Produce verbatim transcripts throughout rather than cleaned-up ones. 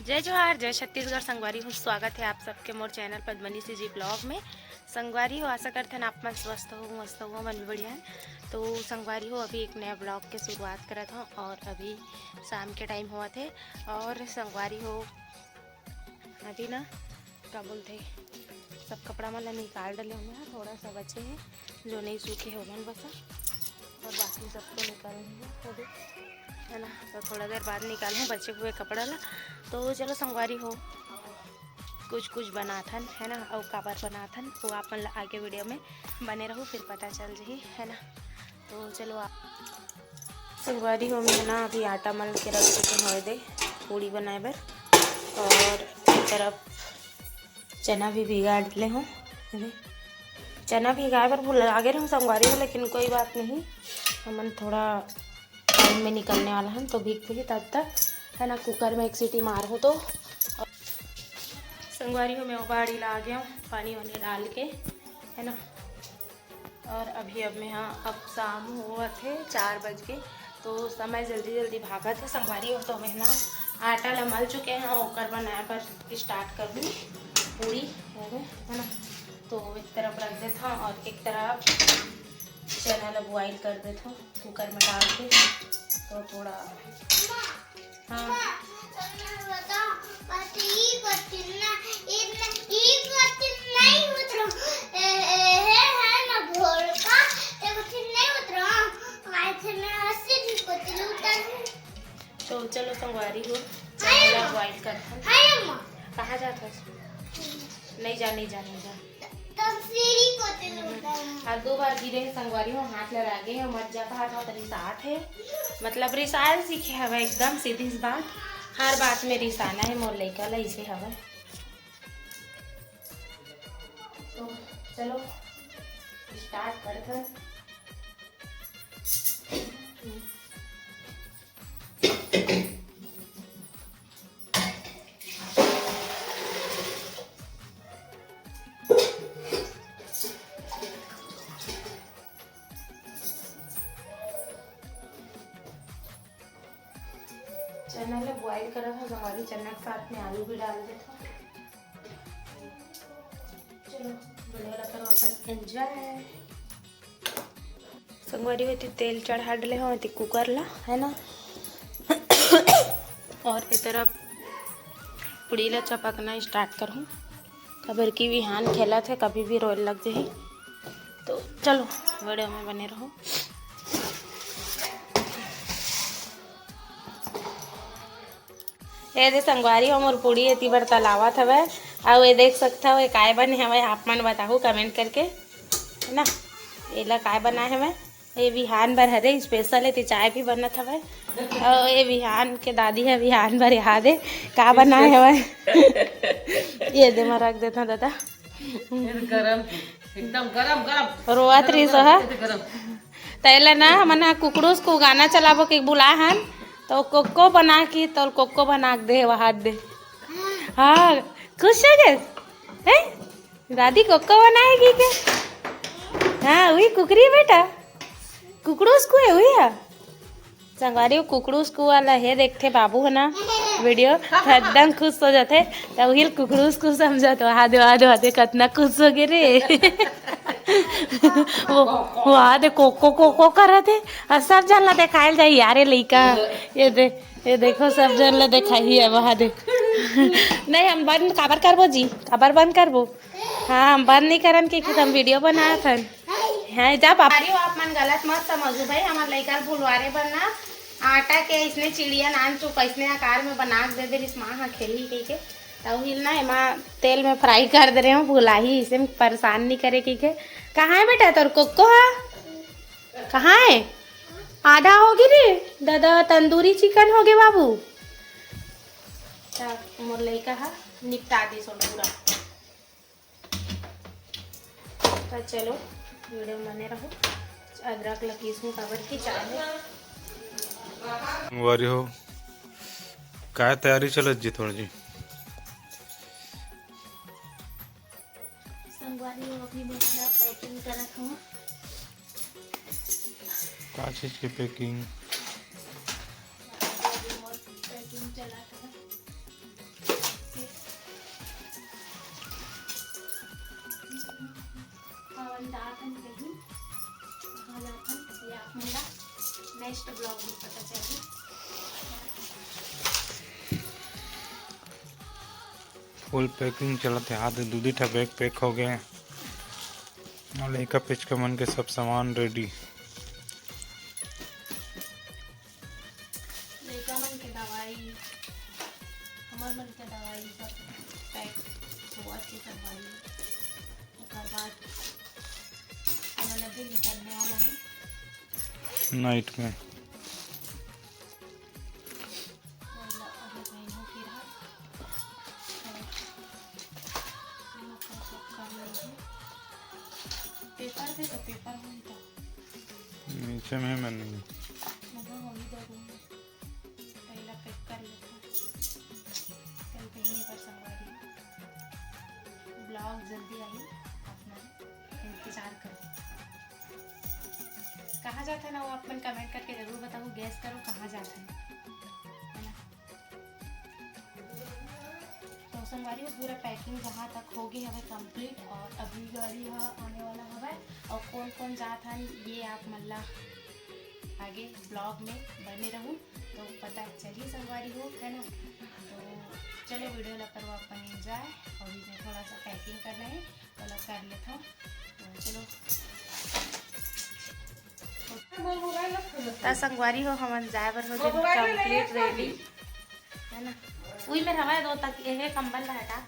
जय जोहार, जय छत्तीसगढ़। संगवारी हो, स्वागत है आप सबके मोर चैनल पद्मनी सी जी ब्लॉग में। संगवारी हो, आशा करथन आप मन स्वस्थ हो, मस्त हो, मन भी बढ़िया है। तो संगवारी हो, अभी एक नया ब्लॉग के शुरुआत करत हूँ और अभी शाम के टाइम होवत है। और संगवारी हो, अभी ना का बोलथे, सब कपड़ा मन ला निकाल डले हूँ मैं, थोड़ा सा बचे है जो नहीं सूखे है ओमन बचा, और बाकी सबको निकाल दूँगी अभी, है ना। तो थोड़ा देर बाद निकालूँ बचे हुए कपड़ा ला। तो चलो संगवारी हो, कुछ कुछ बनाथन, है ना, अउ काबर बनाथन वो आप मन ला आगे वीडियो में बने रहू, फिर पता चल जही, है ना। तो चलो आप संगवारी हो, मैं ना अभी आटा मल के रख देते हूँ दे पूड़ी बनाए बर। और एक तरफ चना भी भिगा डले हूँ। अरे, चना भिगाए बर भुला गे रहूँ संगवारी हो, लेकिन कोई बात नहीं, हमन थोड़ा टाइम में निकलने वाला है तो भीग भी तब तक, है ना, कुकर में एक सीटी मार हो तो। संगवारी हो, मैं उबाड़ी ला गया हूँ पानी वानी डाल के, है ना। और अभी अब मैं हाँ, अब शाम होवत हे चार बज के, तो समय जल्दी जल्दी भागत है संगवारी हो। तो मैं ना आटा ला मल चुके हैं, ओकर बनाए बर स्टार्ट करहूँ पूड़ी, हो गए, है ना। तो एक तरफ रख देता हूँ और एक तरफ चना ला बॉइल कर देता हूँ कुकर में डाल के। तो थोड़ा हाँ। तो चलो संगवारी हो, चना ला बॉइल करथन। कहाँ जात हस? नहीं जा, नहीं जा, नहीं जा। तब सीढ़ी को ते लूटा। और दो बार गिरे हे संगवारी हो, हाथ लगा गे हे, मत जा कहा था, तो रिसात हे, मतलब रिसाए सीखे हवे एकदम सीधी सी बात, हर बात में रिसाना है मोर लइका ला, इसे हवे। तो चलो स्टार्ट करथन। चना ला बॉइल करत हव, हमारी चना के साथ में आलू भी डाल देत हव। चलो, वीडियो ला करो अपन एंजॉय। संगवारी हो, एती तेल चढ़ा डले हव, एती कुकर ला, है ना। और ए तरफ पूड़ी ला चपकना स्टार्ट करहूँ, काबर कि बिहान खेलत हे, कभी भी रोए लग जाही। तो चलो, वीडियो में बने रहो। ए दे संगवारी हो, मोर पूड़ी एती बर तलावत हवय। अउ ए देख सकथव, ए काय बने हवय, आप मन बताहू कमेंट करके, है ना। एला काय बनाए हवय, ए बिहान बर हरे, स्पेशल एती चाय भी बनत हवय। अउ ए बिहान के दादी ह बिहान बर याद हे का बनाए हवय। ये दे, मैं रख देता दादा। ये तो गरम, एकदम गरम, गरम। रोवत गरम, रहिस गरम, ह। ये तो गरम। तैला ना, हमन ह कुकड़ूस को गाना चलाबो के बुलाए हन, तो कोको बना के, तो कोको बना के दे, वहाद दे। हाँ, खुश हो गए? हैं? दादी कोको बनाएगी क्या? हाँ, वही कुकरी बेटा। कुकड़ूस को है, वही है। संगवारी हो, कुकड़ू स्कू वाला हे, देखथे बाबू ह ना वीडियो, त एकदम खुश हो जाथे। त उहिल कुकड़ू स्कू समझत हो, "आ दे, आ दे, आ दे, कतना खुश हो गे रे।" वो, वो आ दे, कोको, कोको करत हे। अउ सब झन ला देखायल जाही, यार, ये लइका, ये दे, ये देखो, सब झन ला देखाही अब, आ दे। नहीं, हम बंद काबर करबो जी, काबर बंद करबो? हाँ, हम बंद नहीं करन, क्योंकि हम वीडियो बनात हन। हाँ, जा पापा। अरे, वो आप मन गलत मत समझो भाई, हमर लइका ल भुलवारे बर ना आटा के इसने चिड़िया नान चुक इसने आकार में बना के दे दे रिस माँ हा खेलही कहि के। त उहिल ना एमा तेल में फ्राई कर दे रहे हो, भुलाही, इसे परेशान नहीं करे कहि के। कहाँ है बेटा तोर कोको हा? कहाँ है? आधा होगे रे दादा, तंदूरी चिकन होगे बाबू। त मोर लइका हा निपटा दिस पूरा। त चलो, वीडियो में बने रहो। अदरक ल पीसूं, काबर कि चाय में। संगवारी हो, काय तैयारी चलत जी थोड़ी जी? संगवारी हो, अभी मैं अपना पैकिंग करत हूँ। का चीज के पैकिंग? पैकिंग चलत हवय। नेक्स्ट ब्लॉग में पता चली। फुल पैकिंग चलत हे, आधे दू दी ठा बैग पैक हो गए। और लइका पिचका मन के सब सामान रेडी। लइका मन के दवाई, हमर मन के दवाई सब पैक होवत हे सब दवाई। ओकर बाद हमन अभी निकलने वाला है नाइट में। पेपर दे तो पेपर होई तो। नीचे में मैं नहीं। मतलब होई दे रूम में। पहला पैक कर लेता हूँ। कल कहीं पर संगवारी ब्लॉग जल्दी आई, अपना इंतजार करो। कहाँ जात हन, वो अपन कमेंट करके जरूर बताओ, गेस करो कहाँ जात हन, है ना? तो संगवारी हो पूरा पैकिंग जहाँ तक हो गई हवे कंप्लीट, और अभी गाड़ी ह आने वाला हवे, और कौन कौन जात हन ये आप मन ला आगे ब्लॉग में बने रहू तो पता चली संगवारी हो, है ना? तो चलो वीडियो ला करो अपन एंजॉय, अभी मैं थोड़ा सा पैकिंग करना है, ओला कर लेता हूँ। तो चलो। त संगवारी हो, हमन जाए बर हो गए कंप्लीट रेडी, है ना? उही में हवा दो तक, ये कंबल ला हटा,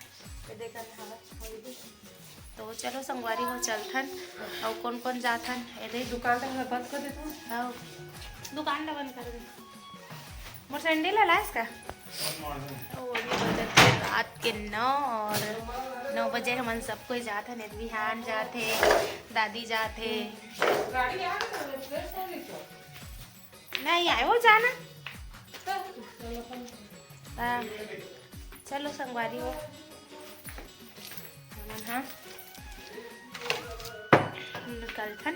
ये देखा हवा। तो चलो संगवारी हो, चलथन। अउ कौन कौन जाथन, ये दे। दुकान ला बंद कर दे तू। हाँ, दुकान ला बंद कर दे। मोर सैंडल ला लायस का? तो अभी बजत हे रात के नौ, और नौ बजे हमन सब कोई जात हन। बिहान जात हे, दादी जात हे। गाड़ी आ गई तो फ्रेश हो गई तो। नहीं आए वो जाना। हाँ, चलो संगवारी हो, हमन हा निकलथन।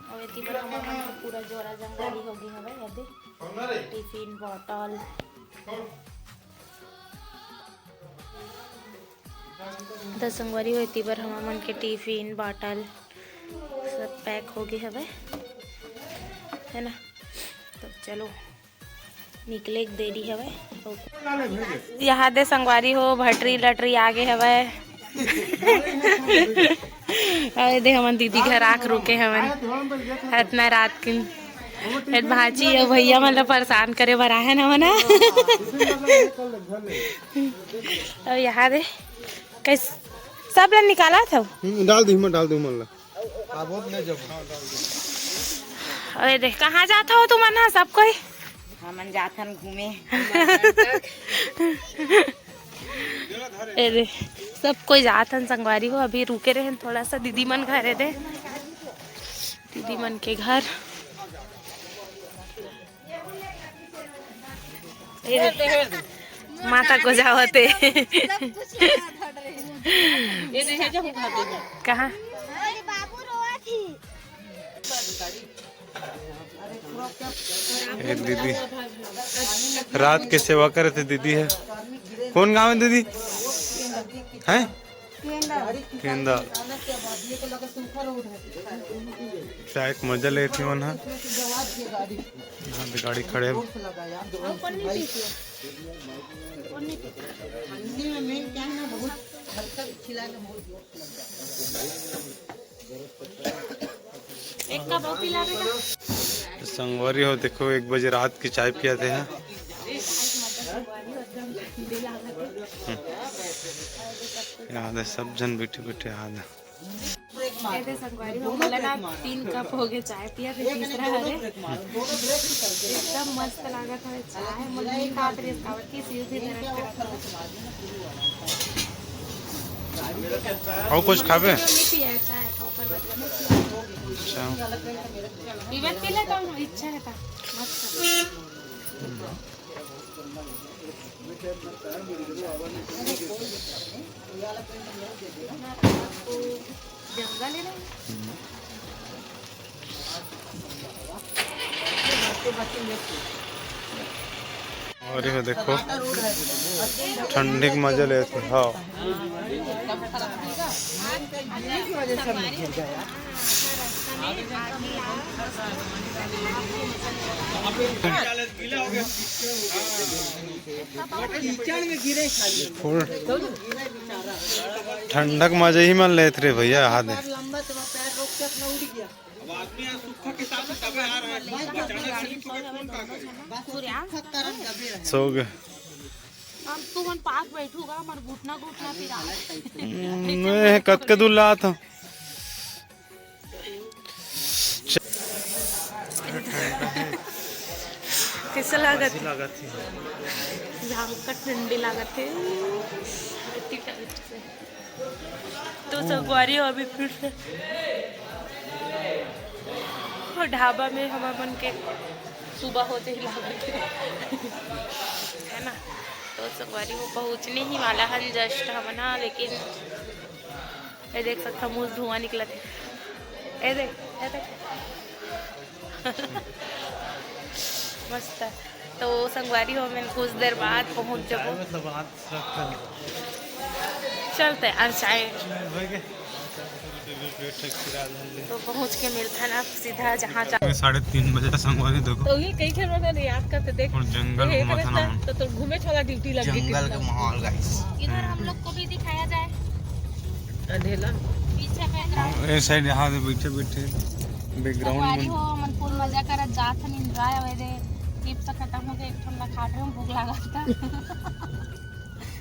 अउ एती बर हमर मन के पूरा जोरा जंगारी हो गे हवय। ये दे टिफिन बॉटल, त संगवारी हो, एती बर हमर मन के टिफिन बॉटल सब पैक हो गे हवय, है ना? तो चलो निकले के देरी हवय। यहाँ दे संगवारी हो, भटरी लटरी आगे हवय। अरे दे, हमन दीदी घर आके रुके हवन इतना रात के। फेर भांची अउ भैया मन ला परेशान करे बर आहे ना, मना। अउ यहाँ दे कैस-, सब ला निकाला था। हम्म, डाल दी, मैं डाल दूँ मन ला। अरे देख, कहाँ जात हो तुमन ह सब कोई? हमन जाथन घूमे। ए दे, सब कोई जाथन संगवारी हो, अभी रुके रहन थोड़ा सा दीदी मन घरे दे, दीदी मन के घर। ए दे, माता को जावत हे। कहाँ? ए दीदी, रात के सेवा करे थे दीदी है। कौन गाँव है दीदी? हैं? केंदा। चाय के मजा लेत हे मन ह। यहाँ पे गाड़ी खड़े हे। तो संगवारी हो, देखो, एक बजे रात के चाय पियाथे। हम्म। याद है, सब झन बैठे बैठे याद है। ए दे संगवारी हो, मोला ना तीन कप हो गए चाय पिया, फिर तीसरा हरे। एकदम मस्त लागत हवे चाय, मोला नहीं खात रहिस, काबर कि सिर भी दर्द करत हवे। अउ कुछ खाबे? नहीं पिया चाय, ओकर मतलब। अच्छा। पीबे पी ले, तो इच्छा है ता। मस्त। जंगल है ना। और ये देखो, ठंडी के मजा लेते हैं। हाँ। फुल ठंडक मजे ही मन लेत रे भैया, हाथ दे। सो गए। अब तू मन पास बैठूगा, हमर घुटना घुटना पिरा। हम्म, मैं कतके दूर लात हूँ। कैसा लागत? लागत है। यहाँ का ठंडी लागत है। तो संगवारी हो, अभी फिर से वो ढाबा में हमर मन के सुबह होते ही लागत है, है ना? तो संगवारी हो, पहुँचने ही वाला हन just हमन हा, लेकिन ये देख सकता मुँह धुआं निकलत है। ये देख, ये देख। मस्त। तो संगवारी हो, मैं कुछ देर बाद पहुँच जाबो। चलते हैं, और चाय। तो पहुँच के मिलता ना सीधा जहाँ जा। साढ़े तीन बजे का संगवारी देखो। तो ये कई खेल में याद करते देख। और जंगल ये घूमत है ना करता, मन। तो, तो घूमे वाला ड्यूटी लग गई जंगल के थी। माहौल, गाइस। इधर हम लोग को भी दिखाया जाए। अंधेला। पीछे बैकग्राउंड। ए साइड यहाँ से बैठे बैठे बैकग्राउंड संगवारी में। हो, हमन फुल मजा करत जात हन, एंजॉय होए रे। चिप्स खत्म हो गए, एक ठंडा खा रहे हो, भूख लगा था।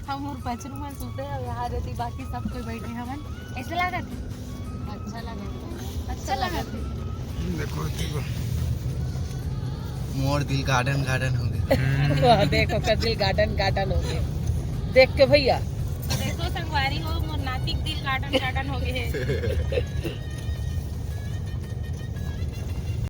हम और बछरू मन सुते हैं यहाँ रहती, बाकी सब कोई बैठे हमन। ऐसे लागत है? अच्छा लागत है। अच्छा लागत है। देखो, देखो। मोर दिल गार्डन गार्डन हो गए। वाह, देखो, का दिल गार्डन गार्डन हो गए। देख के भैया। देखो संगवारी हो, मोर नाती के दिल गार्डन गार्डन हो गए।